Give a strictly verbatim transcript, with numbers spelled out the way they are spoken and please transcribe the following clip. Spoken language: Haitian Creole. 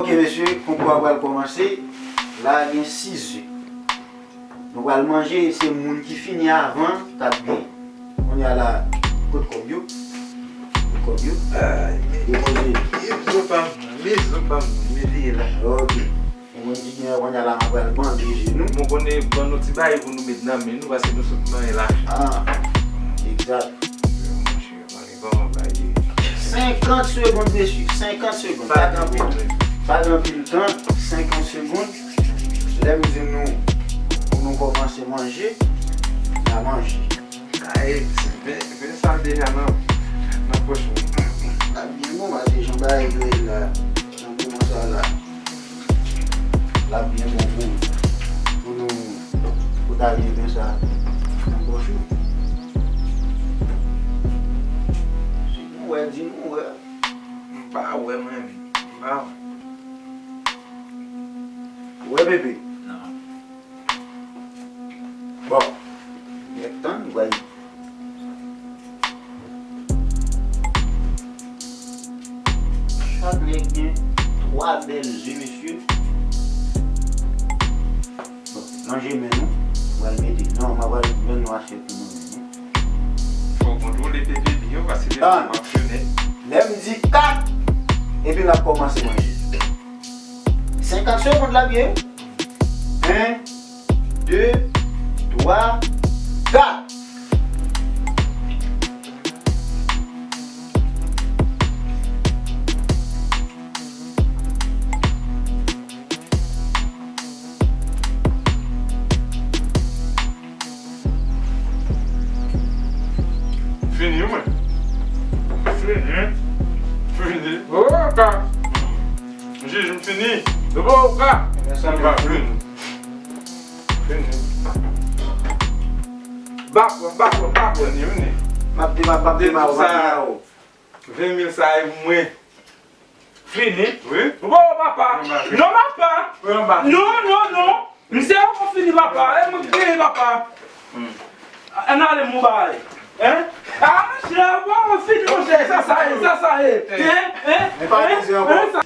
Ok, mesye, konkou a pral kòmanse. La, gen sis ze. Nou pral manje, se moun ki fini avan k ap genyen. Kounye a la, kot kòb yo? Kot kòb yo? Ay, men Depoze. Mizo pa m, mizo pa m, men veye la. Ok. Ou konn ki gen kounye a la, m ap pral bande je nou. Mwen konnen ban nou ti bagay pou nou met nan men nou, paske nou sot manyen la. Ah, egzat. Monchè, mwen, kòman bagay ye? Senkant segonn, mesye, senkant segonn. Pa gen anpil tan. Pa gen anpil tan, senkant segonn. Lè m di nou, pou nou kòmanse manje, n a manje. Ay, ven, ven sa deja nan, nan pòch mwen. L ap byen bon, paske jan bagay yo ye la, nan moman sa la, l ap byen bon pou, pou nou, pou ta gen ven sa nan pòch ou. Si nou wè, di nou wè. M pa wè mwen menm. M pa wè. Ou wè, bebe? Non. Bon, nèg tann, nou pral. Chak nèg gen twa bèl je, mesye. Bon, manje men nou, nou pral mete. Non, m a pral jwenn nou asyèt pou nou menm. Fò w kontwole bebe byen, paske depi w ap fini. Lè m di kat, epi n ap kòmanse manje. Senkant segonn la byen. En, de, twa, kat. Fini, wi, mwen. Fini. Fini. Oka. Jij, m fini. Oka. Mwen pa fini. Fini. Bakò, bakò, bakò. Fini, fini. M ap di, m ap, m ap di, m ap di. Ven mil sa e pou mwen. Fini? Wi. Bon, papa. Non, papa. Non, non, non. Misye poko fini, papa. E mwen ki peye, papa. Ann ale, mon bagay. Hein? Ah, monchè, poko fini, monchè. Sa, sa ye, sa, sa ye. Hein? Hein? Hein? Sa